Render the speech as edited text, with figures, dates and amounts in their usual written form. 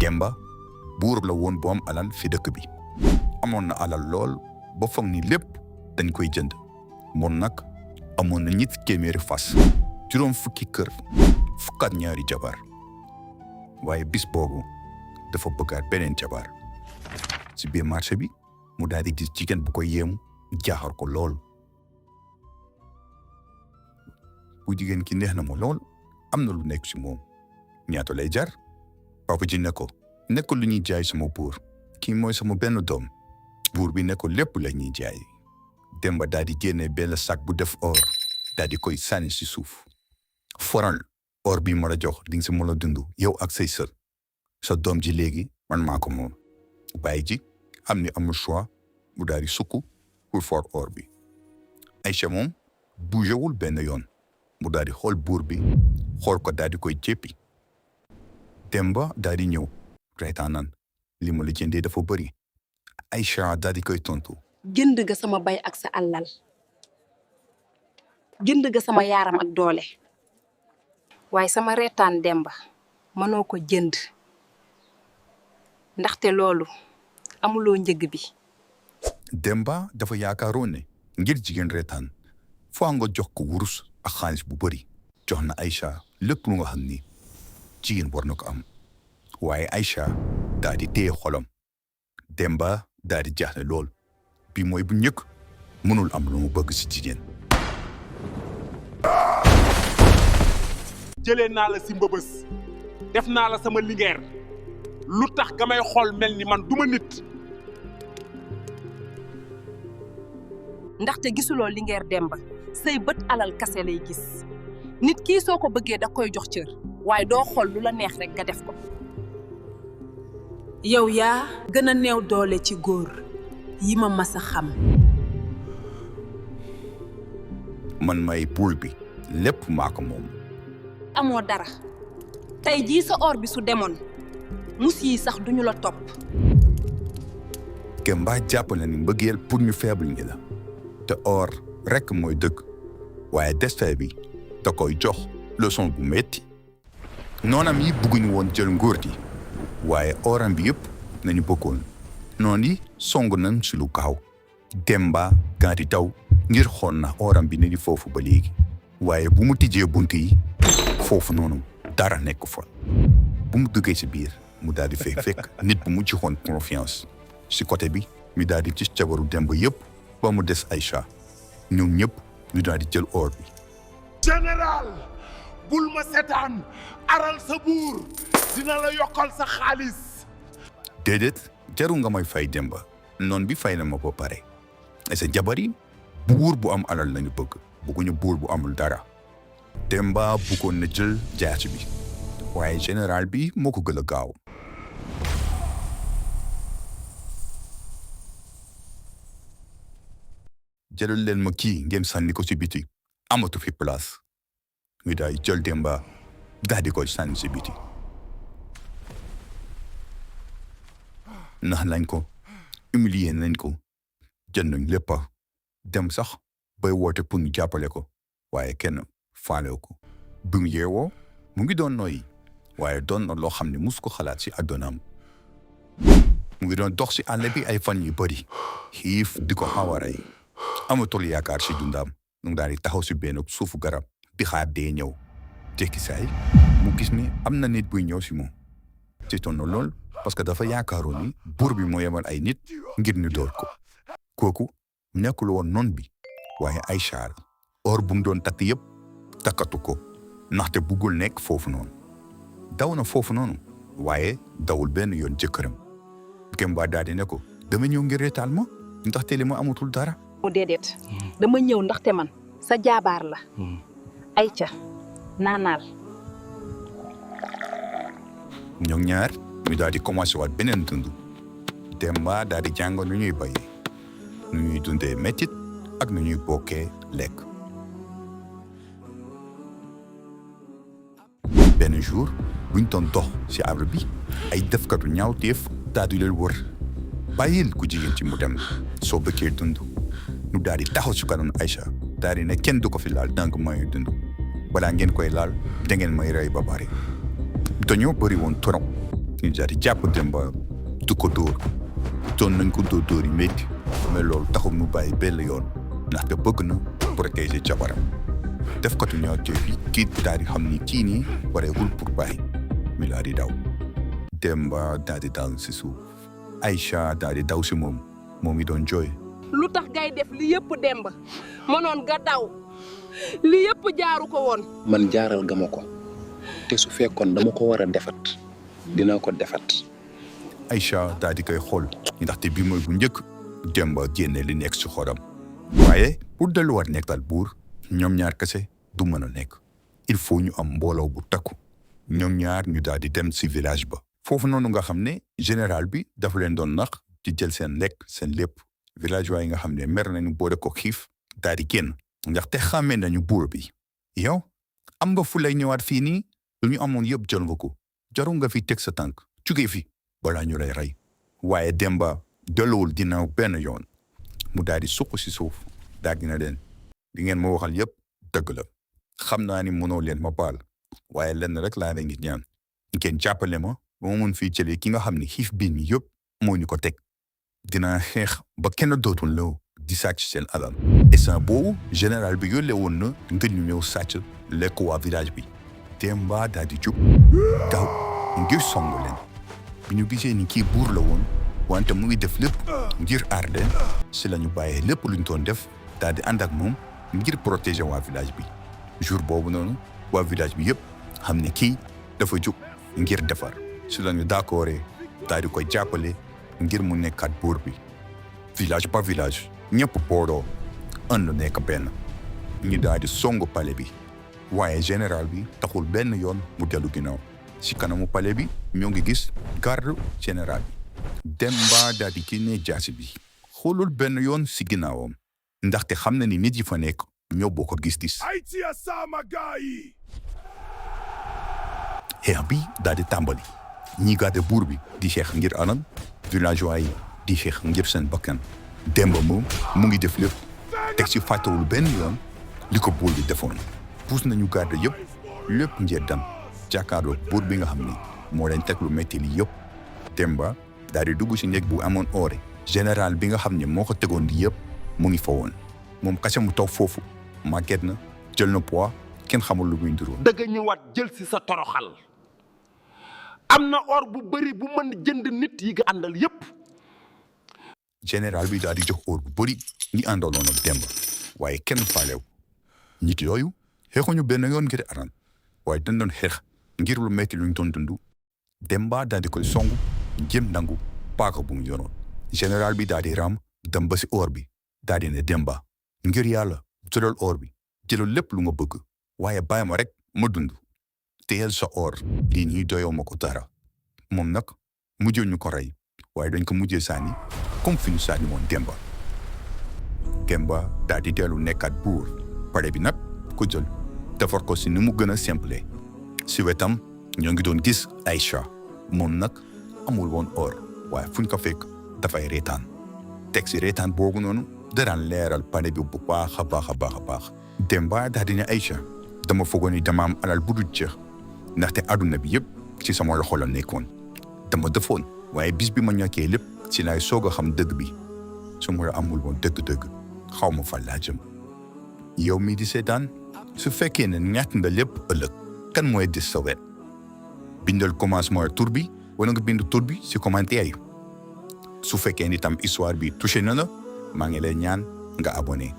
Demba buur la woon bu am alal fi dëkk bi amoon na alal lool ba foog ni lépp dañ koy jënd moom nag amoon na ñett téeméeri fas juróom fukki kër fukkat ñaari jabar waaye bis boobu dafa bëggaat beneen jabar ci biir marché bi mu daal di gis jigéen bu ko yéemu jaaxal ko lool bu jigéen ki neex na ma lool am na lu nekk ci moom ñaata lay jar papa ji ne ko nekkul lu ñuy jaay sama buur kii mooy sama benn doom buur bi ne ko lépp la ñuy jaay Demba daal di génne benn sac bu def or daal di koy sànni ci suuf foral or bi ma la jox di nga si mën a dund yow ak say sët sa doom ji léegi man maa ko moom bàyyi ji am ni amul choix mu daal di sukk pour for or bi Aïcha moom bougéwul benn yoon mu daal di xool buur bi xool ko daal di koy jéppi Demba daal di ñëw reetaanan li ma la jëndee dafa bëri Aïcha daal di koy tontu jënd nga sama bay ak sa alal jënd nga sama yaaram ak doole waaye sama reetaan Demba mënoo ko jënd ndaxte loolu amuloo njëg bi. Demba dafa yaakaaroon ne ngir jigéen reetaan foo nga jox ko wurus ak xaalis bu bëri jox na Aïcha lépp lu nga xam ni jigéen war na ko am waaye Aïcha daal di téye xolam Demba daal di jaaxle lool bi mooy bu njëkk mënul am lu mu bëgg ci jigéen. jëlee naa la si mbëbës def naa la sama lingeer lu tax nga may xool mel ni man duma nit. ndaxte gisuloo lingeer Demba say bët alal kase lay gis nit kii soo ko bëggee da koy jox cër waaye doo xool lu la neex rek nga def ko. yow yaa gën a néew doole ci góor yi ma mas a xam. man may buur bi lépp maa ko moom. amoo dara tey jii sa or bi su demoon mus yi sax duñu la topp. Demba jàpp na ni mbëggeel pour ñu faible ñi la te or rekk mooy dëgg waaye destin bi da koy jox leçon bu metti noonam yi bëgguñu woon jël nguur gi waaye oram bi yëpp nañu bëggoon noon yi song nañ ci lu gaaw Demba gaa di daw ngir xool na oram bi ne ni foofu ba léegi waaye bu mu tijjee bunt yi foofu noonu dara nekk fa bu mu duggee ci biir mu daal di fekk nit bu mu joxoon confiance ci côté bi mi daal di gis jabaru Demba yëpp ba mu des Aïcha ñoom ñëpp ñu daal di jël or bi. général bul ma seetaan aral sa buur dina la yokkal sa xaalis. déedéet jaru nga may fay Demba noon bi fay na ma ba pare et sa jabar yi buur bu am alal lañu bëgguñu buur bu amul dara. Demba bëggoon na jël jaasi bi waaye général bi moo ko gën a gaaw. jëlal leen ma kii ngeen sànni ko ci biti amatu fi place ñu daal di jël Demba daal di koy sànni ci biti. nax nañ ko humilier nañ ko jël nañ lépp dem sax bay woote pour ñu jàppale ko waaye kenn faale ko. bi mu yeewoo mu ngi doon noyyi waaye doon na loo xam ne mus ko xalaat ci àddunaam. mu ngi doon dox ci àll bi ay fan yu bari xiif di ko xaw a rey amatul yaakaar ci dundaam mu daal di taxaw ci benn suufu garab di xaar dee ñëw tekki saay mu gis ni am na nit buy ñëw ci moom ci toon na lool parce que dafa yaakaaroon ni buur bi moo yemal ay nit ngir ñu door ko kooku nekkul woon noon bi waaye Aïcha or bu mu doon takk yëpp takkatu ko ndaxte buggul nekk foofu noonu daw na foofu noonu waaye dawul benn yoon jëkkëram Demba daal di ne ko dama ñëw ngir reetaal ma ndaxte li ma amatul dara. déedéet dama ñëw ndaxte man sa jaabaar la. Aïcha naanaal. ñoom ñaar ñu daal di commencé waat beneen dund Demba daal di jàng nu ñuy bayee nu ñuy dundee mettit ak nu ñuy bokkee lekk. benn jour buñ doon dox ci arbre bi ay defkatu ñaawteef daal di leen wër bàyyil ku jigéen ci mu dem soo bëggee dund ñu daal di taxaw ci kanam Aïcha daal di ne kenn du ko fi laal donc mooy dund balaa ngeen koy laal da ngeen may rey ba bari dañoo bëri woon trop ñu daal di jàpp Demba du ko dóor doon nañ ko dóor yi métti mais loolu taxul mu bàyyi benn yoon ndaxte bëgg na protéger jabaram def ko tu ñoo fi kii daal di xam ni kii nii wareegul pour bàyyi mi laa di daw Demba daal di dal si suuf Aïcha daal di daw si moom mi doon jooy lu tax ngay def li yëpp Demba mënoon nga daw li yëpp jaaru ko woon. man jaaral ga ma ko te su fekkoon dama ko war a defat dinaa ko defat. Aïcha daal di koy xool ndaxte bi mooy bu njëkk Demba génne li nekk si xolam waaye pour delluwaat nekkal buur ñoom ñaar kese du mën a nekk il faut ñu am mbooloo bu takku ñoom ñaar ñu daal di dem si village ba foofu noonu nga xam ne général bi dafa leen doon nax di jël seen lekk seen lépp villageois yi nga xam ne mer nañu boole ko xiif daal di génn ndaxte xàmmee nañu buur bi yow am nga fu lay ñëwaat fii nii lu ñu amoon yëpp jël nga ko jarul nga fi teg sa tànk jugee fi balaa ñu lay rey waaye Demba delluwul ginnaaw benn yoon mu daal di suq si suuf daal dina leen li ngeen ma waxal yëpp dëgg la xam naa ni mënoo leen ma baal waaye lenn rek laa leen di ñaan ngeen jàppale ma ba ma mun fii jëlee ki nga xam ne xiif bii mi yëpp moo ñu ko teg dinaa xeex ba kenn dootul la di sàcc seen alal instant boobu général bi yónnee woon na ngir ñu ñëw sàcc lekk waa village bi Demba daal di jub daw ngir song leen bi ñu gisee ni kii buur la woon wante mu ngi def lépp ngir aar leen si la ñu bàyyee lépp luñ doon def daal di ànd ak moom ngir protéger waa village bi jour boobu noonu waa village bi yëpp xam ne kii dafa jug ngir defar si la ñu d'accordé daal di koy jàppale ngir mu nekkaat buur bi village par village ñëpp booloo ànd nekk benn ñu daal di song palais bi waaye général bi taxul benn yoon mu dellu ginnaaw si kanamu palais bi ñoo ngi gis garde général bi Demba daal di génne jaasi bi xoolul benn yoon si ginnaawam ndaxte xam na ni nit yi fa nekk ñoo bokk gis-gis xeex bi daal di tàmbali ñi garde buur bi di xeex ngir alal villageois yi di xeex ngir seen bakkan Demba moom mu ngi def lépp teg si fàttewul benn yoon li ko buur bi defoon puus nañu garde yëpp lépp ngir dem jàkkaarloo buur bi nga xam ne moo leen teg lu métti li yëpp Demba daal di dugg si néeg bu amoon oore général bi nga xam ne moo ko tegoon di yëpp mu ngi fa woon moom kese mu toog foofu màgget na jël na poids kenn xamul lu muy nduroo dëgg ñëwaat jël si sa toroxal am na or bu bëri bu mën jënd nit yi nga àndal yépp général bi daal di jox or bu bëri ñi àndaloon ak Demba waaye kenn faalew nit yooyu xeexuñu benn yoon ngir aran waaye dañ doon xeex ngir lu metti luñ doon dund Demba daal di koy songu jëm nangu paaka bu mu yoroon général bi daal di ram dem ba si or bi daal di ne Demba ngir yàlla jëlal or bi jëlal lépp lu nga bëgg waaye bàyyi ma rek ma dund téyel sa or lii ñuy doyoo ma ko dara moom nag mujjee ñu ko rey waaye dañ ko mujjee sànni comme fi ñu sànni woon Demba daal di dellu nekkaat buur pare bi nag ko jël defar ko si ni mu gën a simple si wetam ñoo ngi doon gis Aïcha moom nag amul woon or waaye fuñ ko fekk dafay reetaan teg si reetaan boobu noonu daraan leeral pare bi bu baax a baax a baax a baax Demba daal di ne Aïcha dama foogoon ni dama am alal bu dul jeex ndaxte àdduna bi yëpp ci sama loxo la nekkoon dama defoon waaye bis bi ma ñàkkee lépp si laay soog a xam dëgg bi su ma la amul woon dëgg-dëgg xaw ma fan laa jëm yow mii di seetaan su fekkee ne ñàkk nga lépp ëllëg kan mooy des sa wet bindal commencement tur bi wala nga bind tur bi si commentaire yi su fekkee ni tam histoire bi touché na la maa ngi lay ñaan nga abonné